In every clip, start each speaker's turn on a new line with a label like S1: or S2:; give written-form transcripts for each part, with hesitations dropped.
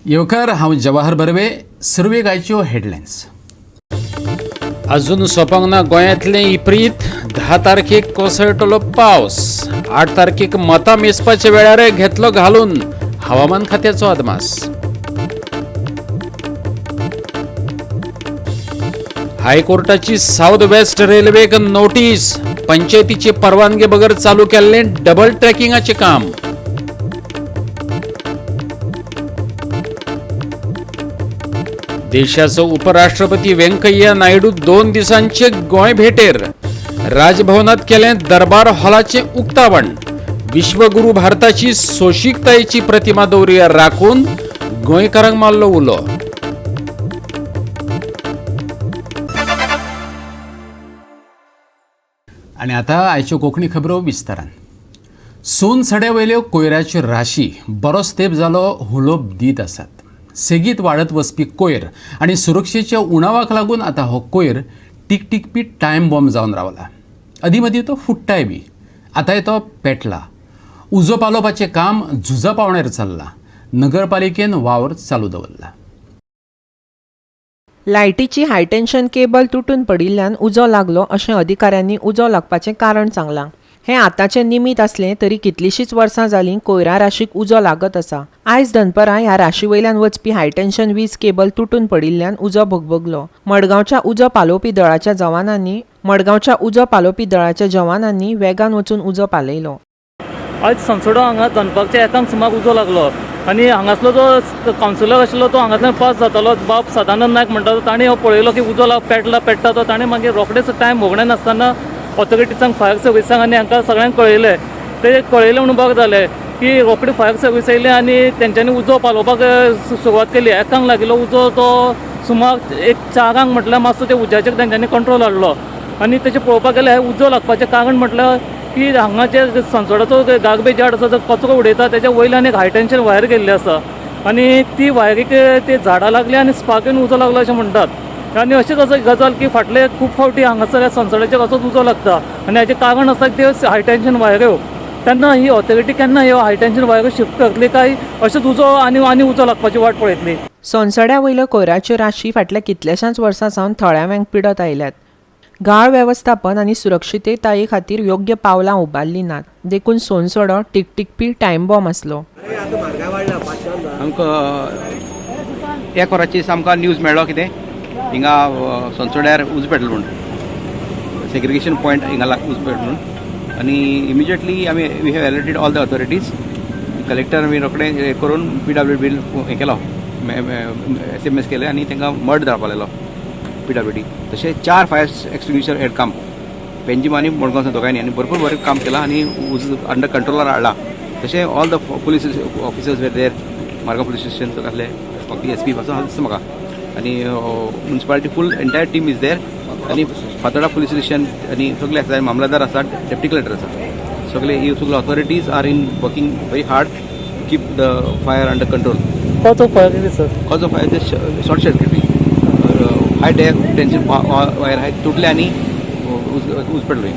S1: येवकार. हांव जवाहर बर्वे. सुरवेक आयच्यो हेडलायन्स. अजून सोंपोंक ना गोंयांतलें इप्रीत. 10 तारखेक कोसळटलो पावस. 8 तारखेक मतां मेजपाच्या वेळार घेतलो घालून हवामान खात्याचो अदमास. हायकोर्टाची साऊथ वेस्ट रेल्वेक नोटीस. पंचायतीची परवानगी बगर चालू केल्लें डबल ट्रॅकिंगाचें काम. देशाचो उपराष्ट्रपती व्यंकय्या नायडू 2 दिसांचे गोंय भेटेर. राजभवनात केलें दरबार हॉलाचें उक्तावण. विश्वगुरू भारताची सोशिकतायेची प्रतिमा दवरुया राखून, गोंयकारांक मारलो उलो. आनी आतां आयच्यो कोंकणी खबरो विस्तारान. सोन सड्या वयल्यो कोयराच्यो राशी बरोच तेंप जालो हुलोप दीत आसात. सेगीत वाडत वचपी कोयर आनी सुरक्षेच्या उणावाक लागून आतां हो कोयर टिकटिकपी टायम बॉम्ब जावन रावला. अदीं मदीं तो फुट्टाय बी. आतांय तो पेटला. उजो पालोवपाचें काम झुजा पावण्यार चल्लां. नगरपालिकेन वावर चालू दवरला.
S2: लायटीची हायटेन्शन केबल तुटून पडिल्ल्यान उजो लागलो अशें अधिकाऱ्यांनी उजो लागपाचें कारण सांगलां. हें आतांचें निमीत आसलें तरी कितलींशींच वर्सां जालीं कोयरा राशीक उजो लागत आसा. आयज दनपरां ह्या राशी वयल्यान वचपी हायटेन्शन वीज केबल तुटून पडिल्ल्यान उजो भगभगलो. मडगांवच्या उजो पालोवपी दळाच्या जवानांनी वेगान वचून उजो पालयलो.
S3: आयज सनसोडो हांगा दनपारच्या 1 सुमार उजो लागलो आनी हांगासलो जो कावन्सिलर आशिल्लो तो हांगांतल्यान पास जातालो, बाब सदानंद नायक म्हणटा तो, ताणें हो पळयलो की उजो पेटला पेट्टा तो. ताणें मागीर रोखडेच टायम भोगणे नासतना ऑथॉरिटीजांक, फायर सर्विसांक आनी हांकां सगळ्यांक कळयलें. ते कळयलें म्हणून बरें जालें की रोखडी फायर सर्वीस येयली आनी तेंच्यांनी उजो पालोवपाक सुरवात केली. 1 लागिल्लो उजो तो सुमार एक 4 म्हटल्यार मातसो ते उज्याचेर तेंच्यांनी कंट्रोल हाडलो. आनी तशें पळोवपाक गेल्यार उजो लागपाचें कारण म्हटल्यार की हांगा जे सनसोडाचो गार्बेज यार्ड आसा, जो कचरो उडयता, तेच्या वयल्यान एक हाय टेन्शन वायर गेल्ली आसा आनी ती वायरीक ते झाडां लागली आनी स्पार्क येवन उजो लागलो अशें म्हणटात. आनी अशीच आसा गजाल की फाटले खूब फावटी हांगासर सनसोडाचेर असोच उजो लागता आनी हाचें कारण आसा की त्यो हाय टेन्शन वायऱ्यो. तेन्ना ही ऑथॉरिटी केन्ना ह्यो हाय टेन्शन वायऱ्यो शिफ्ट करतली काय अशेंच उजो आनी आनी उजो लागपाची वाट पळयतली?
S2: सोनसड्या वयल्यो कोयराच्यो राशी फाटल्या कितल्याशाच वर्सां सावन थळाव्यांक पिडत आयल्यात. गाळ वेवस्थापन आनी सुरक्षितताये खातीर योग्य पावलां उबारलीं नात, देखून सोनसडो टिकटिकपी टायम बॉम्ब आसलो.
S4: आमकां 1 वराची आमकां न्यूज मेळ्ळो कितें हिंगा सनसोड्यार उजो पेटलो म्हूण, सेग्रिगेशन पॉयंट हिंगा उजो पेटलो म्हूण. आनी इमिजिएटली आमी we have alerted all the authorities. Collector आमी रोखडे हें करून पीडब्ल्यू डी हें केलो, एसएमएस केलें आनी तांकां मड धाडपा लायलो पीडब्ल्यू डी. तशें चार फायर एक्सटिंग्विशर हेड काम पेंजीम आनी मडगांव दोगांयनी आनी भरपूर बरें काम केलां आनी उजो अंडर कंट्रोलार हाडला. तशें all the police officers were there. Margao police station आसले, एस पी पासून दिसता म्हाका आनी municipality full entire team is there आनी फातोडा पुलीस स्टेशन आनी सगळे आसा, मामलेदार आसा, डेप्टी कलेक्टर आसा, सगळे ही सगळे authorities are in working very hard to keep the fire under control.
S3: Cause of fire कितें sir?
S4: Cause of fire, short circuiting, high tension wire हाय तुटले आनी उज पडलो.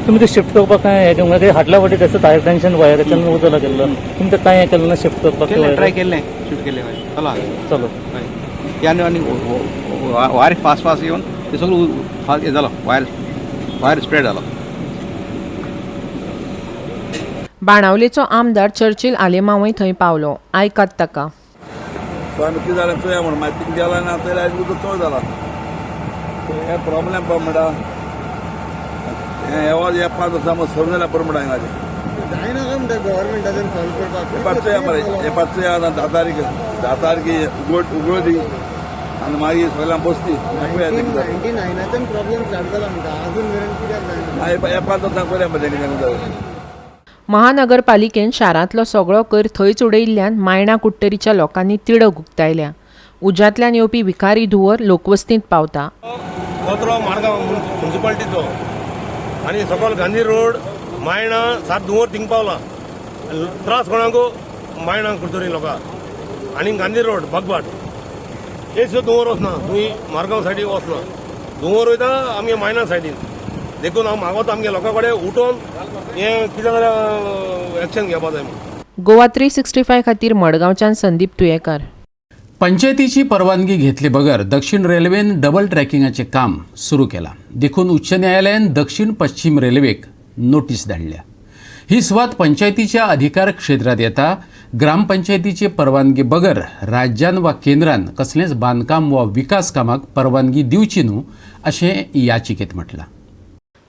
S3: तुमी ते शिफ्ट करपाक काय हें दिवंक ना? हाडल्या फावटी तसोच हाय टेन्शन वायराच्यान उजो लागिल्लो. तुमी ते कांय हें केलें ना शिफ्ट करपाक?
S4: केलें, ट्राय केल्लें, शिफ्ट केलें, चला.
S3: चलो.
S4: हय, ते आनी आनी वायर फास्ट फास्ट येवन ते सगळो फास्ट हें जालो, वायर फायर स्प्रेड जालो.
S2: बाणावलेचो आमदार चर्चिल आलेमांवय थंय पावलो. आयकात ताका.
S5: सो आमी कितें जालें चोया म्हणून मागीर थिंग गेला ना थंय आयज उदक चड जाला. सो हे प्रॉब्लेम पळय म्हणटा, हें येवाज हे 5 वर्सां सर जाल्यार बरें म्हणटा हांगाचें.
S6: जायना काय म्हणटा गव्हर्मेंटाच्यान सॉल्व करपाक?
S5: हे पांच चोया मरे, हे पांच चोया. आतां 10 तारखे उगड उगड दी आनी मागीर सगळ्यांक बसती पळया तें कितें जाता.
S6: 99 नाच्यान प्रॉब्लेम स्टार्ट जाला म्हणटा, अजून मेरेन कित्याक जायना?
S5: हे 5 वर्सां करया मरे कितें जाता.
S2: महानगरपालिकेन शारांतलो सगळो कोयर थंयच उडयिल्ल्यान मायणा कुडटरीच्या लोकांनी तिडक उक्तायल्या. उज्यांतल्यान येवपी विखारी धुंवर लोकवस्तींत पावता.
S7: कचरो मारगांव म्युन्सिपाल्टीचो आनी सकयल गांधी रोड, मायणा सात धुंवर थिंग पावला. त्रास कोणाक? मायणा कुडतरी लोकांक आनी गांधी रोड, बागबाट एक सुद्दां धुंवर वचना. तुमी मारगांव सायडीक वचना, धुंवर वयता आमगे मायणा सायडीन. देखून हांव मागोता आमगे लोकां कडेन उठोन हें कितें जाल्यार एक्शन घेवपा जाय म्हणून.
S2: गोवा 365 खातीर मडगांवच्यान संदीप तुयेकार.
S1: पंचायतीची परवानगी घेतले बगर दक्षिण रेल्वेन डबल ट्रॅकिंगाचें काम सुरू केलां. देखून उच्च न्यायालयान दक्षिण पश्चिम रेल्वेक नोटीस धाडल्या. ही सुवात पंचायतीच्या अधिकार क्षेत्रांत येता. ग्रामपंचायतीची परवानगी बगर राज्यान वा केंद्रान कसलेंच बांदकाम वा विकास कामाक परवानगी दिवची न्हू अशें याचिकेत म्हटलां.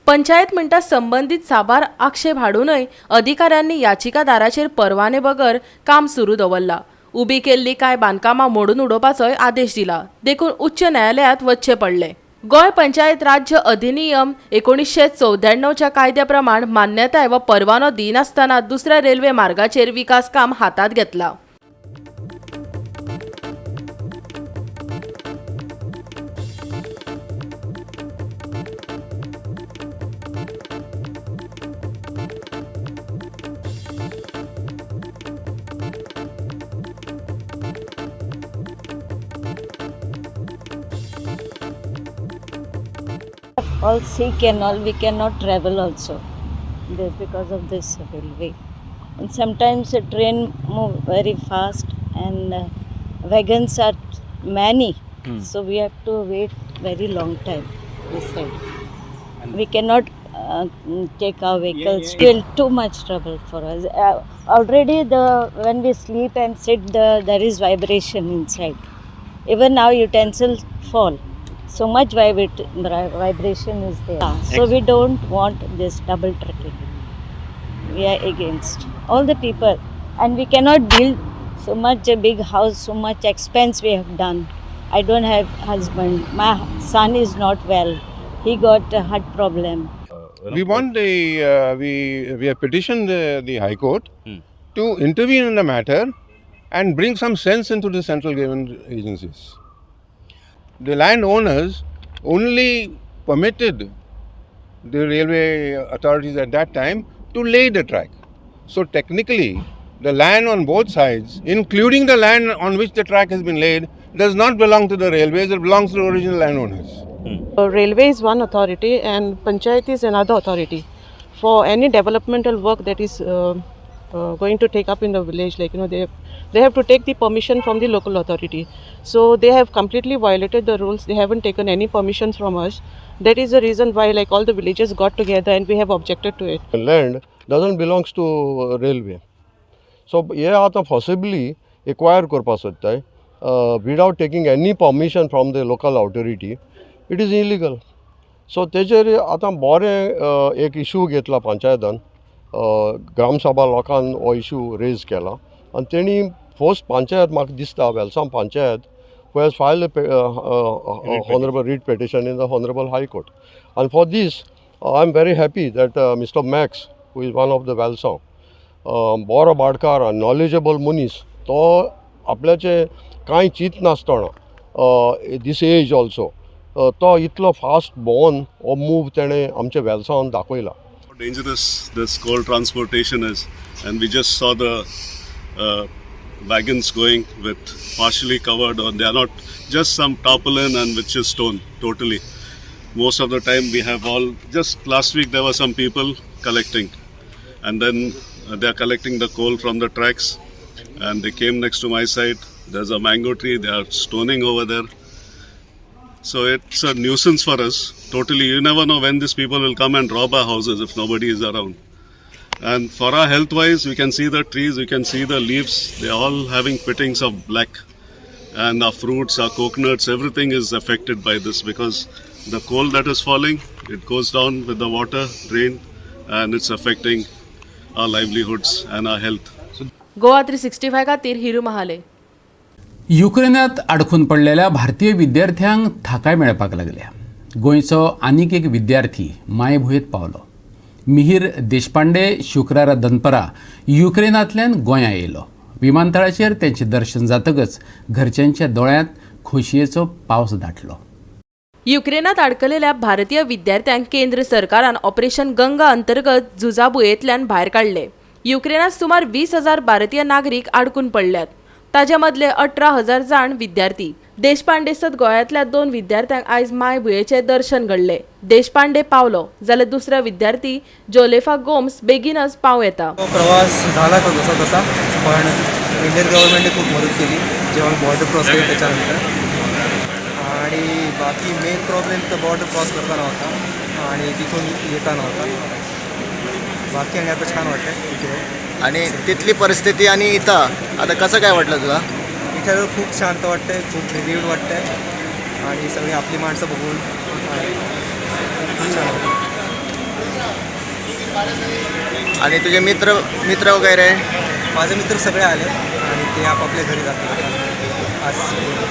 S8: पंचायत म्हणटा संबंदीत साबार आक्षेप हाडूनय अधिकाऱ्यांनी याचिकादाराचेर परवाने बगर काम सुरू दवरला. उबी केल्ली कांय बांदकामां मोडून उडोवपाचोय आदेश दिला. देखून उच्च न्यायालयांत वचचें पडलें. गोंय पंचायत राज्य अधिनियम 1994च्या कायद्या प्रमाण मान्यताय वा परवानो दिनासतना दुसऱ्या रेल्वे मार्गाचेर विकास काम हातांत घेतला.
S9: All sick and all, we cannot travel also this because of this railway. And sometimes the train move very fast and wagons are many, so we have to wait very long time this side. We cannot take our vehicles. Still too much trouble for us. Already the when we sleep and sit, there is vibration inside. Even now utensils fall. So much vibration is there. So we don't want this double tracking. We are against all the people, and we cannot build so much a big house, so much expense we have done. I don't have husband. My son is not well. He got a heart problem.
S10: We want the we have petitioned the High Court to intervene in the matter and bring some sense into the central government agencies. The landowners only permitted the railway authorities at that time to lay the track. So technically, the land on both sides, including the land on which the track has been laid, does not belong to the railways, it belongs to the original landowners.
S11: Railway is one authority and panchayat is another authority. For any developmental work that is going to take up in the village, like, you know, they have to take the permission from the local authority. So they have completely violated the rules. They haven't taken any permissions from us. That is the reason why, like, all the villagers got together and we have objected to it.
S12: Land doesn't belongs to railway. So हे आतां possibly acquire करपाक सोदताय without taking any permission from the local authority. It is illegal. So तेजेर आतां बरें एक issue घेतला पंचायतान, ग्रामसभा लोकान हो इशू रेज केला आनी तेणी फर्स्ट पंचायत म्हाका दिसता वेलसांव panchayat who has filed honourable writ petition in the honourable high court. And for this I am very happy that Mister Max who is one of the Velsao बरो भाटकार आनी knowledgeable मनीस, तो आपल्याचे कांय चिंत नासतना दीस एज ऑल्सो तो इतलो फास्ट भोंवन हो मूव तेणें आमच्या वेलसांवान दाखयला.
S13: Dangerous this coal transportation is, and we just saw the wagons going with partially covered, or they are not, just some tarpaulin and which is stone totally. Most of the time we have all, just last week there were some people collecting, and then they are collecting the coal from the tracks, and they came next to my side. There's a mango tree, they are stoning over there. So it's a nuisance for us, totally. You never know when these people will come and rob our houses if nobody is around. And for our health wise, we can see the trees, we can see the leaves, they are all having pittings of black. And our fruits, our coconuts, everything is affected by this, because the coal that is falling, it goes down with the water, rain, and it's affecting our livelihoods and our health.
S8: Goa 365 खातीर हिरू महाले.
S1: युक्रेनात आडखून पडलेल्या भारतीय विद्यार्थ्यांक थाकाय मेळपाक लागल्या. गोंयचो आनीक एक विद्यार्थी मायभुंयेंत पावलो. मिहीर देशपांडे शुक्रारा दनपरा युक्रेनांतल्यान गोंयां येयलो. विमानतळाचेर तेंचें दर्शन जातकच घरच्यांच्या दोळ्यांत खोशयेचो पावस दाटलो.
S8: युक्रेनात आडकलेल्या भारतीय विद्यार्थ्यांक केंद्र सरकारान ऑपरेशन गंगा अंतर्गत झुजाभुंयेंतल्यान भायर काडले. युक्रेनात सुमार 20,000 भारतीय नागरीक आडकून पडल्यात. ताजे मदले 18,000 जाण विद्यार्थी. देशपांडे सत गोंयांतल्या 2 विद्यार्थ्यांक आयज मायभुंयेचें दर्शन घडलें. देशपांडे पावलो जाल्यार दुसरा विद्यार्थी जोलेफा गोम्स बेगीनच पाव येता.
S14: प्रवास झाला तो जसा तसा, पण इंडियन गव्हर्नमेंटने खूप मदत केली. जेव्हा मी बॉर्डर क्रॉस केली त्याच्यानंतर. आणि बाकी मेन प्रॉब्लेम तर बॉर्डर क्रॉस करताना होता आणि तिथून येताना होता. बाकी आणि आता छान वाटतं इकडे.
S6: आणि तिथली परिस्थिती आणि इथं आता कसं काय वाटलं तुला?
S14: इथं खूप शांत वाटतंय, खूप रिलीव्ड वाटतंय आणि सगळी आपली माणसं बघून खूप छान वाटतं.
S6: आणि तुझे मित्र मित्र वगैरे?
S14: माझे मित्र सगळे आले आणि ते आपापल्या घरी जातील आज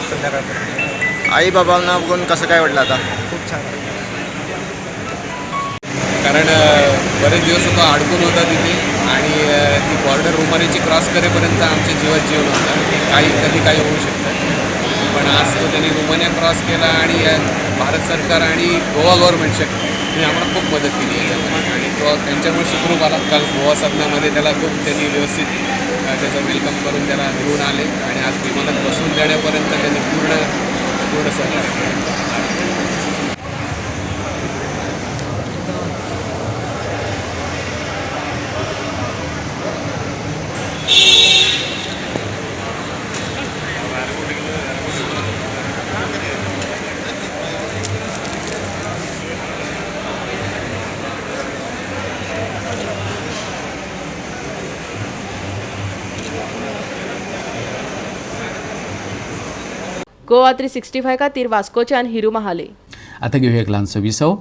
S14: संध्याकाळपर्यंत.
S6: आई बाबांना बघून कसं काय वाटलं आता?
S14: खूप छान वाटलं.
S15: कारण बरेच दिवस होतो अडकून होता तिथे आणि ती बॉर्डर रोमानियाची क्रॉस करेपर्यंत आमच्या जीवात जीव नव्हता की काही कधी काही होऊ शकतं. पण आज तो त्यांनी रोमानिया क्रॉस केला आणि भारत सरकार आणि गोवा गव्हर्नमेंट त्यांनी आम्हाला खूप मदत केली याच्यामध्ये आणि तो त्यांच्यामुळे सुखरूप आला. काल गोवा साधनामध्ये त्याला खूप त्यांनी व्यवस्थित त्याचा welcome करून त्याला घेऊन आले आणि आज विमानात बसून देण्यापर्यंत त्यांनी पूर्ण पूर्ण सहकार्य केलं.
S8: गोवा 365 खातीर वास्कोच्यान हिरू महाले.
S1: आता घेऊया एक ल्हानसो विसव.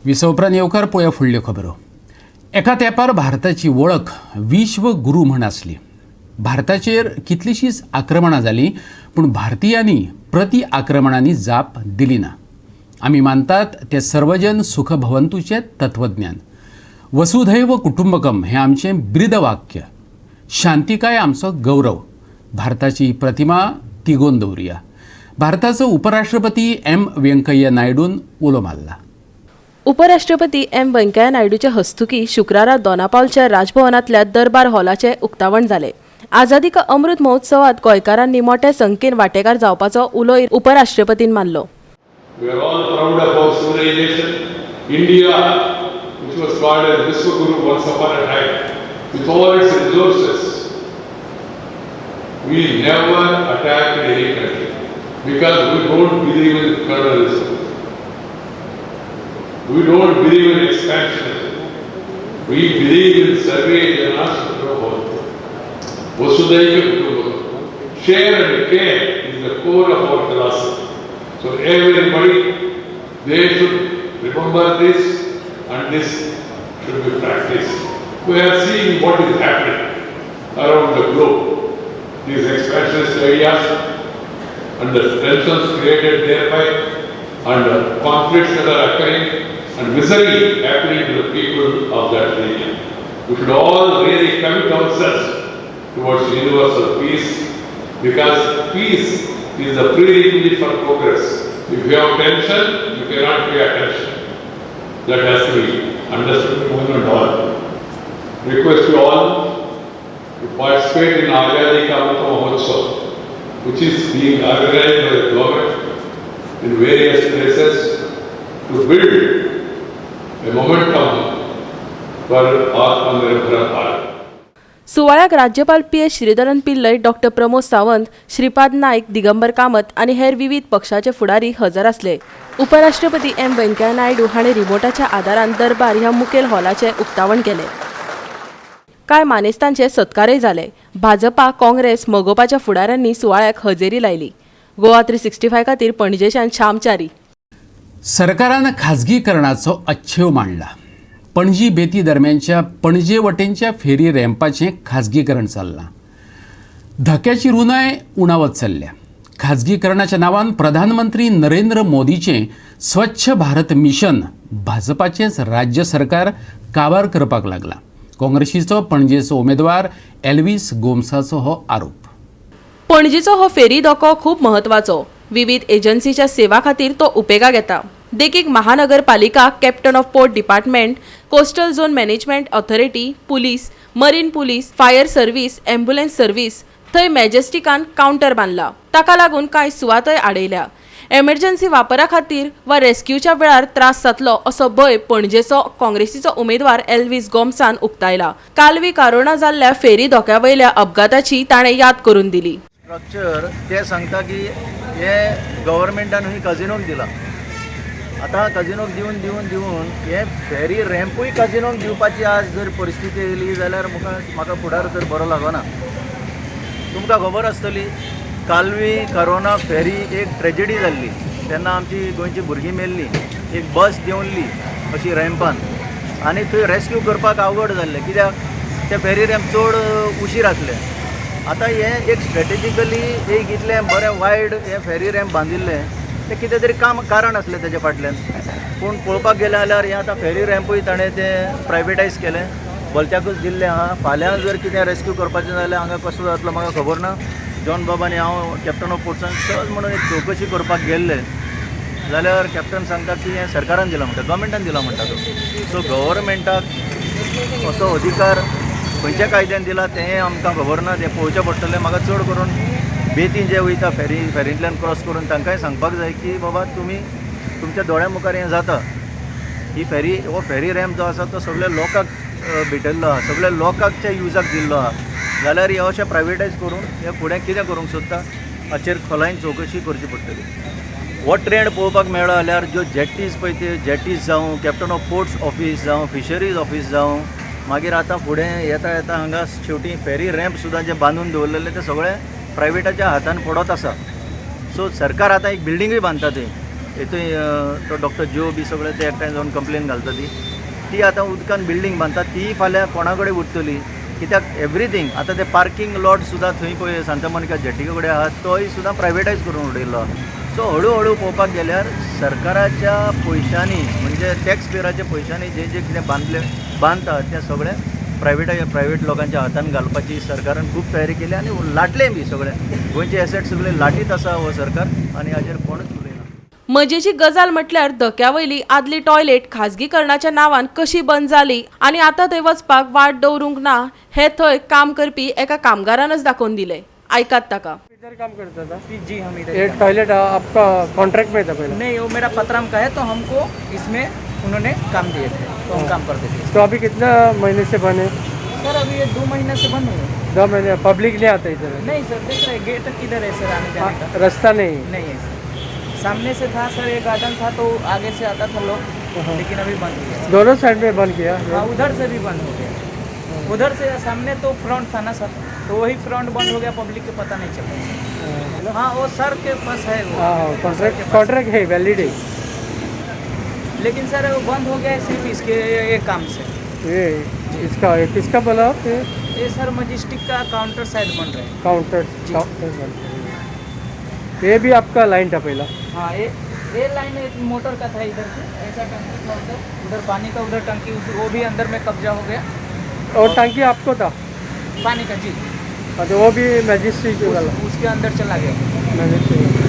S1: विसव उपरांत येवकार पळोवया फुडल्यो खबरो. एका तेंपार भारताची वळख विश्व गुरू म्हण आसली. भारताचेर कितलीशींच आक्रमणां जालीं पूण भारतीयांनी प्रती आक्रमणांनी जाप दिली ना. आमी मानतात तें सर्वजन सुख भवंतूचें तत्वज्ञान. वसुधैव कुटुंबकम हें आमचें ब्रीदवाक्य. शांतिकाय आमचो गौरव. भारताची प्रतिमा तिगोवन दवरुया. भारताचो उपराष्ट्रपती एम व्यंकय्या नायडून उलो मारला.
S8: उपराष्ट्रपती एम व्यंकय्या नायडूच्या हस्तुकी शुक्रारा दोनापावलच्या राजभवनांतल्या दरबार हॉलाचें उक्तावण जालें. आझादी का अमृत महोत्सवात गोंयकारांनी मोठ्या संख्येन वांटेकार जावपाचो उलो उपराष्ट्रपतीन मारलो.
S16: We are all proud of our civilization. India, which was called as Vishwaguru once upon a time, with all its resources, we never attacked any country because we don't believe in colonialism. We don't believe in expansionism. We believe in Sarve Jana Sukhino Bhavantu. Vasudhaiva Kutumbakam. Share and care is the core of our philosophy. So everybody, they should remember this and this should be practiced. We are seeing what is happening around the globe. These expansionist ideas and the tensions created thereby and the conflicts that are occurring and misery happening to the people of that region. We should all really commit ourselves towards universal peace, because peace is the prerequisite for progress. If you have tension, you cannot pay attention. That has to be understood by one and all. Request you all to participate in Azadi Ka Amrit Mahotsav, which is being organized by the government in various places to build a momentum for Atmanirbhar Bharat.
S8: सुवाळ्याक राज्यपाल P S Sreedharan Pillai, doctor Pramod Sawant, Shripad Naik, Digambar Kamat आनी हेर विविध पक्षाचे फुडारी हजर आसले. उपराष्ट्रपती एम व्यंकय्या नायडू हाणें रिमोटाच्या आदारान दरबार ह्या मुखेल हॉलाचें उक्तावण केलें. कांय मानेस्तांचे सत्कारय जाले. भाजपा, काँग्रेस, मगोपाच्या फुडाऱ्यांनी सुवाळ्याक हजेरी लायली. गोवा 365 खातीर पणजेच्यान श्यामचारी.
S1: सरकारान खाजगीकरणाचो अच्छेव मांडला. पणजी बेती दरम्यानच्या पणजे वटेनच्या फेरी रॅम्पाचें खाजगीकरण चल्लां. धक्याची रुनाय उणावत चल्ल्या. खाजगीकरणाच्या नांवान प्रधानमंत्री नरेंद्र मोदीचें स्वच्छ भारत मिशन भाजपाचेंच राज्य सरकार काबार करपाक लागलां. काँग्रेसीचो पणजेचो उमेदवार एल्वीस गोम्साचो हो आरोप.
S8: पणजेचो हो फेरी धोको खूब म्हत्वाचो. विविध एजन्सीच्या सेवा खातीर तो उपेगाक येता. देखीक महानगरपालिका, captain of port department, coastal zone management authority, police, marine police, fire service, ambulance service. थंय मॅजेस्टिकान कावंटर बांदला. ताका लागून कांय सुवातय आडयल्या. एमर्जन्सी वापरा खातीर वा रेस्क्यूच्या वेळार त्रास जातलो असो भंय पणजेचो काँग्रेसीचो उमेदवार एल्वीस गोम्सान उक्तायला. कालवी कारोणा जाल्ल्या फेरी धोक्या वयल्या अपघाताची ताणें याद करून दिली.
S17: स्ट्रक्चर ते सांगता की हे गव्हर्मेंटान ही कजिनोक दिला. आतां कजिनोक दिवन दिवन दिवन हे फेरी रॅम्पूय कजिनोक दिवपाची आज जर परिस्थिती येयली जाल्यार म्हाका फुडार तर बरो लागना. तुमकां खबर आसतली कालवी करोना फेरी एक ट्रेजिडी जाल्ली तेन्ना आमची गोंयची भुरगीं मेल्ली, एक बस देंवली अशी रॅम्पान आनी थंय रेस्क्यू करपाक आवघड जाल्लें कित्याक ते फेरी रॅम्प चड उशीर आसले. आतां हें एक स्ट्रेटेजिकली एक इतलें बरें वायड हें फेरी रॅम्प बांदिल्लें तें कितें तरी काम कारण आसलें तेजे फाटल्यान. पूण पळोवपाक गेलें जाल्यार हें आतां फेरी रॅम्पूय ताणें तें प्रायवेटायज केलें, भलत्याकूच दिल्लें आहा. फाल्यां जर कितें रेस्क्यू करपाचें जाल्यार हांगा कसो जातलो म्हाका खबर ना. जॉन बाब आनी हांव कॅप्टन ऑफ पोर्ट्सान सहज म्हणून एक चवकशी करपाक गेल्ले जाल्यार कॅप्टन सांगता की हें सरकारान दिलां म्हणटा, गव्हर्मेंटान दिलां म्हणटा तो. सो गव्हर्मेंटाक असो अधिकार खंयच्या कायद्यान दिला तें आमकां खबर ना, तें पळोवचें पडटलें. म्हाका चड करून बेतीन जे वयता फेरींतल्यान क्रॉस करून तांकांय सांगपाक जाय की बाबा तुमी तुमच्या दोळ्या मुखार हें जाता. ही फेरी हो फेरी रॅम्प जो आसा तो सगळ्या लोकांक भेटयल्लो आहा, सगळ्या लोकांच्या युजाक दिल्लो आहा. जाल्यार हे अशें प्रायवेटायज करून हे फुडें कितें करूंक सोदता हाचेर खोलायेन चवकशी करची पडटली. हो ट्रेंड पळोवपाक मेळ्ळो जाल्यार ज्यो जेटीज पळय त्यो जेटीज जावं, कॅप्टन ऑफ पोर्ट्स ऑफीस जावं, फिशरीज ऑफीस जावं, मागीर आतां फुडें येता येता हांगा शेवटी फेरी रॅम्प सुद्दां जे बांदून दवरलेले ते सगळे प्रायवेटाच्या हातान पडत आसा. सो सरकार आतां एक बिल्डिंगूय बांदता थंय हेतूय तो डॉक्टर ज्यो बी सगळे ते एकठांय जावन कंप्लेन घालता ती आतां उदकान बिल्डींग बांदता ती फाल्यां कोणा कडेन उरतली कित्याक एवरीथींग आतां ते पार्कींग लॉट सुद्दां थंय पळय सांता मोनिका जेटी कडेन आहा तोय सुद्दां प्रायवेटायज करून उडयल्लो आहा. सो हळू हळू पळोवपाक गेल्यार सरकाराच्या पयशांनी म्हणजे टॅक्स पेयराच्या पयशांनी जे जे कितें बांदता तें सगळें प्रायवेट लोकांच्या हातान घालपाची सरकारान खूब तयारी केली आनी लाटलें बी सगळें गोंयचे एसेट सगळे लाटीत आसा हो सरकार आनी हाजेर कोणूच उलयना.
S8: मजेची गजाल म्हटल्यार धक्या वयली आदली टॉयलेट खाजगीकरणाच्या नांवान कशी बंद जाली आनी आतां थंय वचपाक वाट दवरूंक ना हें थंय काम करपी एका कामगारानच दाखोवन दिलें. आयकात ताका.
S18: इधर काम करता था
S19: जी, हम इधर.
S18: ये टॉयलेट आपका कॉन्ट्रैक्ट में था पहले?
S19: नहीं, वो मेरा पतराम का है तो हमको इसमें उन्होंने काम दिए थे तो हम काम करते थे.
S18: तो अभी कितना महीने से बने?
S19: सर अभी ये 2 महीने से बंद हुए.
S18: 2 महीने पब्लिक नहीं आता इधर?
S19: नहीं सर, देख रहे गेट किधर है सर, आने जाने का
S18: रास्ता नहीं
S19: नहीं है सर. सामने से था सर, ये गार्डन था तो आगे से आता था लोग, लेकिन अभी बंद हो गया.
S18: दोनों साइड में बंद किया?
S19: हाँ, उधर से भी बंद हो गया, उधर से सामने तो फ्रंट था ना सर, तो वही फ्रंट बंद हो गया, पब्लिक को पता नहीं चला. हाँ, वो सर के पास है वो
S18: कॉन्ट्रैक्ट है, वैलिड है,
S19: लेकिन सर वो बंद हो गया है सिर्फ इसके ये काम से.
S18: ये इसका किसका बोला आप?
S19: ये सर मजिस्टिक का काउंटर साइड बन रहा है.
S18: काउंटर ये भी आपका लाइन था पहला?
S19: हाँ, ये लाइन एक मोटर का था, इधर से ऐसा टंकी था, उधर उधर पानी का, उधर टंकी वो भी अंदर में कब्जा हो गया.
S18: और टंकी आपको था
S19: पानी का? जी.
S18: अच्छा, वो भी मैजिस्ट्रेट वाला
S19: उसके अंदर चला गया.
S18: मैजिस्ट्रेट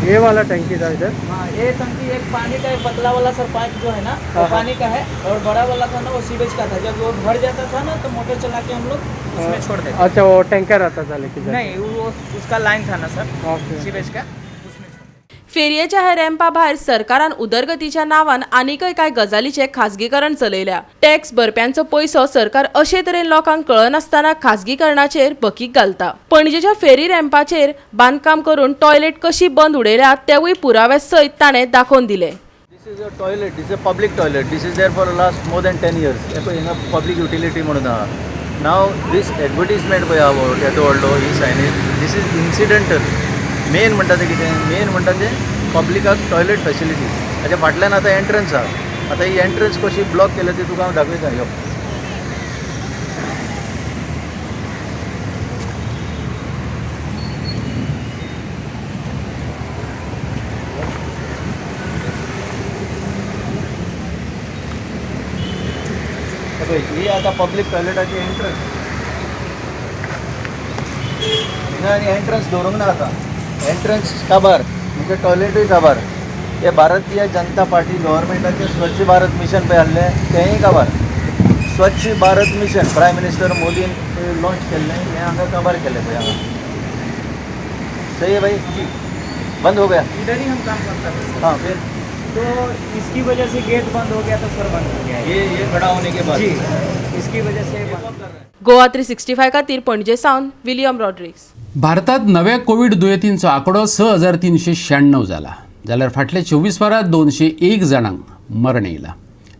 S18: ये वाला टंकी था इधर?
S19: हाँ, ये टंकी एक पानी का, एक पतला वाला सर पाइप जो है ना वो पानी का है, और बड़ा वाला था ना वो सीवेज का था. जब वो भर जाता था ना तो मोटर चला के हम लोग उसमें छोड़ देते.
S18: अच्छा, वो टैंकर आता था लेके?
S19: नहीं, वो उसका लाइन था ना सर सीवेज का.
S8: फेरयेच्या ह्या रॅम्पा भायर सरकारान उदरगतीच्या नांवान आनीकय कांय गजालीचें खाजगीकरण चलयल्या. टॅक्स भरप्यांचो पयसो सरकार अशे तरेन लोकांक कळनासतना खाजगीकरणाचेर बकीक घालता. पणजेच्या फेरी रॅम्पाचेर बांदकाम करून टॉयलेट कशी बंद उडयल्या तेवूय पुराव्या सयत ताणें दाखोवन दिले.
S17: This is a toilet, this is a public toilet, this is there for last more than 10 years. हे पळय हिंगा पब्लीक युटिलिटी म्हणून आहा. नाव दीस एडवर्टीजमेंट पळय आहा येदो व्हडलो ही signage, this is incidental. Main म्हणटा तें कितें, मेन म्हणटा तें पब्लिकाक टॉयलेट फॅसिलिटी. हाच्या फाटल्यान आतां एंट्रन्स आहा. आतां ही एंट्रन्स कशी ब्लॉक केल्या ती तुका हांव दाखयता. यो पळय ही आतां पब्लीक टॉयलेटाची एंट्रन्स. हिंगा आनी एंट्रन्स दवरूंक ना आतां. एंट्रन्स काबार म्हणजे टॉयलेटूय काबार. हे भारतीय जनता पार्टी गव्हर्मेंटाचें स्वच्छ भारत मिशन पळय आहलें तेंय काबार. Swachh Bharat mission prime minister मोदीन लॉन्च केल्लें हें हांगा काबार केलें पळय हांगा. सही है भाई जी, बंद हो गया?
S19: इधर ही हम काम करता था।
S17: हाँ, फिर
S19: तो इसकी वजह से गेट बंद हो गया तो सर बंद हो गया।
S17: ये खड़ा होने के बाद
S19: जी, इसकी वजह से।
S8: गोवा 365 खातीर पणजे सावन विलियम रॉड्रिग्स।
S1: भारतात नव्या कोविड दुयेंतींचो आंकडो 6396 जाला, जाल्यार फाटल्या 24 वरांत 201 जाणांक मरण येयलां।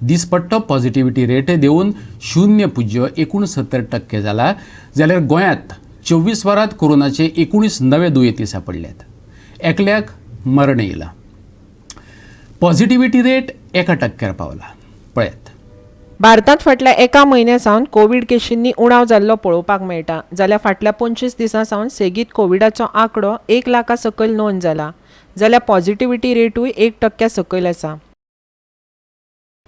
S1: दिसपट्टो पॉझिटिव्हिटी रेट देंवून 0.69% जाला, जाल्यार गोंयांत 24 वरांत कोरोनाचे 19 नवे दुयेंती सांपडल्यात, एकल्याक मरण येयलां। पॉझिटिव्हिटी रेट 1% पावला। पळयात,
S2: भारतांत फाटल्या एका म्हयन्या सावन कोवीड केशींनी उणाव जाल्लो पळोवपाक मेळटा, जाल्यार फाटल्या 25 दिसां सावन सेगीत कोविडाचो आंकडो 1 लाखा सकयल नोंद जाला, जाल्यार पॉझिटिव्हिटी रेटूय 1% सकयल आसा।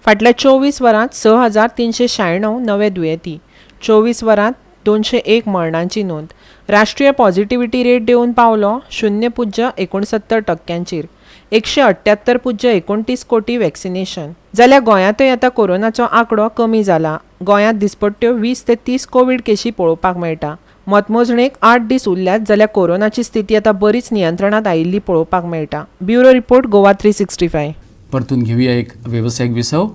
S2: फाटल्या 24 वरांत 6396 नवे दुयेंती, 24 वरांत 201 मरणांची नोंद। राष्ट्रीय पॉझिटिव्हिटी रेट देंवून पावलो 0.69%, 178.29 कोटी वॅक्सिनेशन। जाल्यार गोंयांतय आतां कोरोनाचो आंकडो कमी जाला। गोंयांत दिसपट्ट्यो 20 ते 30 कोवीड केशी पळोवपाक मेळटा। मतमोजणेक 8 दीस उरल्यात, जाल्यार कोरोनाची स्थिती आतां बरीच नियंत्रणांत आयिल्ली पळोवपाक मेळटा। Bureau report, Goa 365।
S1: परतून घेऊया एक वेवसायीक विसव।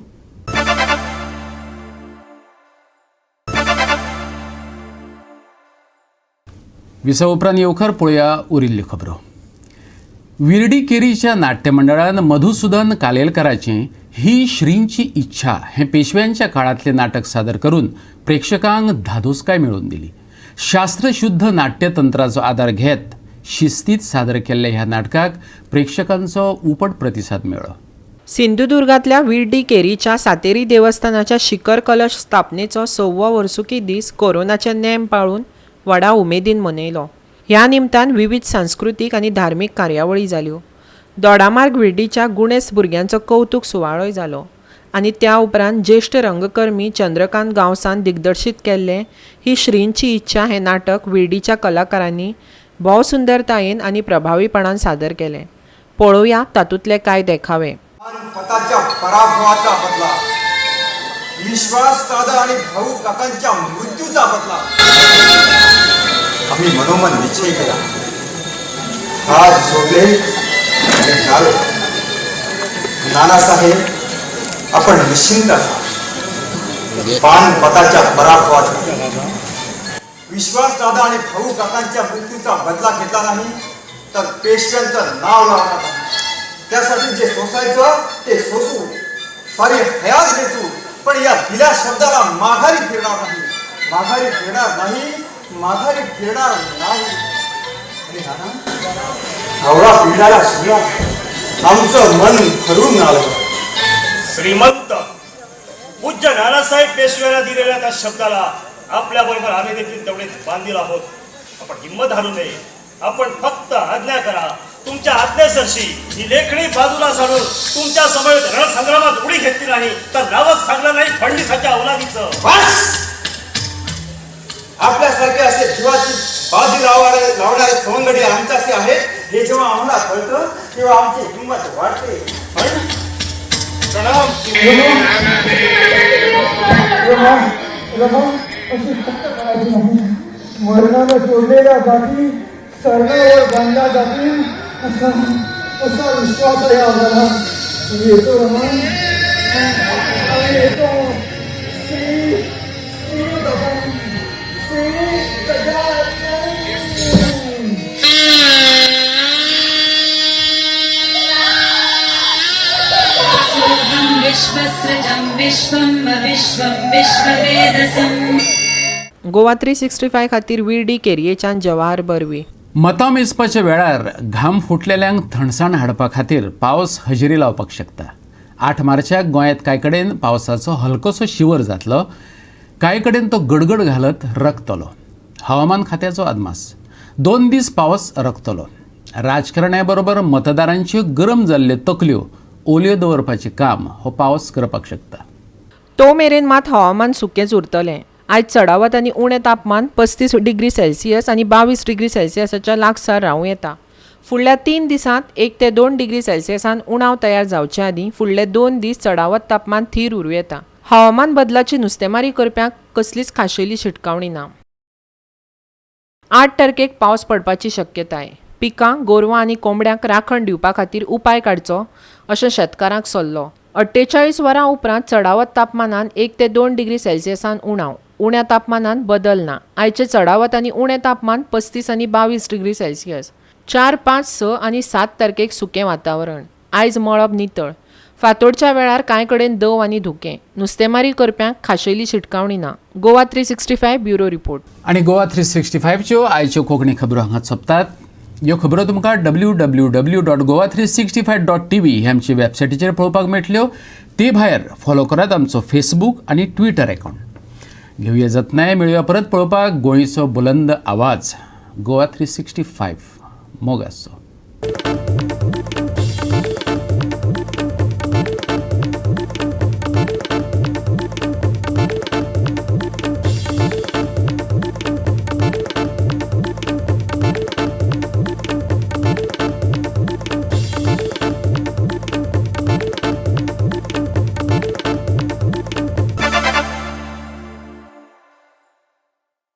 S1: विसव उपरांत येवकार पळोवया उरिल्ल्यो खबरो। विर्डी केरीच्या नाट्यमंडळान मधुसूदन कालेलकराचें ही श्रींची इच्छा हें पेशव्यांच्या काळांतलें नाटक सादर करून प्रेक्षकांक धादोसकाय मेळोवन दिली। शास्त्रशुद्ध नाट्यतंत्राचो आदार घेत शिस्तीत सादर केल्ल्या ह्या नाटकाक प्रेक्षकांचो उपट प्रतिसाद मेळ्ळो।
S2: सिंधुदुर्गांतल्या विर्डी केरीच्या सातेरी देवस्थानाच्या शिखर कलश स्थापनेचो 6वो वर्सुकी दीस कोरोनाचे नेम पाळून व्हडा उमेदीन मनयलो। ह्या निमतान विविध सांस्कृतीक आनी धार्मीक कार्यावळी जाल्यो। दोडामार्ग विर्डीच्या गुणेस भुरग्यांचो कौतुक सुवाळोय जालो आनी त्या उपरांत ज्येश्ठ रंगकर्मी चंद्रकांत गांवसान दिग्दर्शीत केल्लें ही श्रींची इच्छा हें नाटक विर्डीच्या कलाकारांनी भोव सुंदरतायेन आनी प्रभावीपणान सादर केलें। पळोवया तातूंतले कांय देखावे।
S6: पताच्या पराभवाचा बदला, विश्वास दादा आणि भाऊ काकांच्या मृत्यूचा बदला। आम्ही मनोमन निश्चय केला, हात जोडले आणि म्हणालो, नानासाहेब आपण निश्चिंत असा। पानपताच्या पराभवाचा, विश्वास दादा आणि भाऊ काकांच्या मृत्यूचा बदला घेतला नाही तर पेशव्यांचं नाव लावणार नाही। त्यासाठी जे सोसायचं ते सोसू, सारी हयात वेचू, पण या दिल्या शब्दाला माघारी फिरणार नाही, माघारी फिरणार नाही, माघारी फिरणार नाही। अरे नाना, हावरा पिढाला शिवला, आमचं मन भरून आलं।
S7: श्रीमंत पूज्य नानासाहेब पेशव्यांना दिलेल्या त्या शब्दाला आपल्याबरोबर आम्ही देखील तेवढेच बांधील आहोत। आपण हिंमत हारू नये, आपण फक्त आज्ञा करा। तुमच्या आज्ञेसरशी ही लेखणी बाजूला सारून तुमच्या समोर रणसंग्रामात उडी घेतली नाही तर नावच सांगलं नाही फडणीसाच्या अवलादीचं।
S6: बस, आपल्यासारखे असे जीवाची बाजी लावणारे सवंगडी आमच्याशी आहेत हे जेव्हा आम्हाला कळतं तेव्हा आमची हिंमत वाढते।
S7: प्रणाम।
S18: मरणाला जोडलेल्या गाठी सरणावर बांधल्या जातील असा असा विश्वास आहे आम्हाला। येतो रमा, आम्ही येतो। श्री श्री गजानन, श्री गजानन।
S20: विश्वसृजं विश्वं विश्वं विश्ववेदसं।
S2: गोवा 365 खातीर विर्डी केरयेच्यान जवाहर बर्वी।
S1: मतां मेजपाच्या वेळार घाम फुटलेल्यांक थंडसाण हाडपा खातीर पावस हजेरी लावपाक शकता। 8 मार्चाक गोंयांत कांय कडेन पावसाचो हलकोसो शिवर जातलो, कांय कडेन तो गडगड घालत रकतलो। हवामान खात्याचो अदमास 2 दीस पावस रकतलो। राजकारण्या बरोबर मतदारांच्यो गरम जाल्ल्यो तकल्यो ओल्यो दवरपाचें काम हो पावस करपाक शकता।
S2: तो मेरेन मात हवामान सुकेंच उरतलें। आयज चडावत आनी उणें तापमान 35 डिग्री सेल्सियस आनी 22 डिग्री सेल्सियसाच्या लागसार रावूं येता। फुडल्या 3 दिसांत 1 ते 2 डिग्री सेल्सियसान उणाव तयार जावचे आदीं फुडले 2 दीस चडावत तापमान थीर उरूं येता। हवामान बदलाची नुस्तेमारी करप्यांक कसलीच खाशेली शिटकावणी ना। 8 तारखेक पावस पडपाची शक्यताय। पिकां, गोरवां आनी कोंबड्यांक राखण दिवपा खातीर उपाय काडचो अशें शेतकारांक सल्लो. 48 वरां उपरांत चडावत तापमानान 1 ते 2 डिग्री सेल्सियसान उणाव. उण्या तापमानात बदल ना. आयचे चडावत आनी उणें तापमान 35 आनी 22 डिग्री सेल्सियस. 4, 5, 6 आनी 7 तारखेक सुकें वातावरण. आयज मळब नितळ. फांतोडच्या वेळार कांय कडेन दंव आनी धुकें. नुस्तेमारी करप्यांक खाशेली शिटकावणी ना. Goa 365 bureau report.
S1: आनी गोवा 365च्यो आयच्यो कोंकणी खबरो हांगा सोंपतात. ह्यो खबरो तुमकां www.goa365.tv ह्या आमचे वेबसायटीचेर पळोवपाक मेळटल्यो. ते भायर फॉलो करात आमचो फेसबूक आनी ट्विटर अकावंट. घेवया जतनाय. मेळुया परत पळोवपाक गोंयचो बुलंद आवाज गोवा 365. मोग आसचो.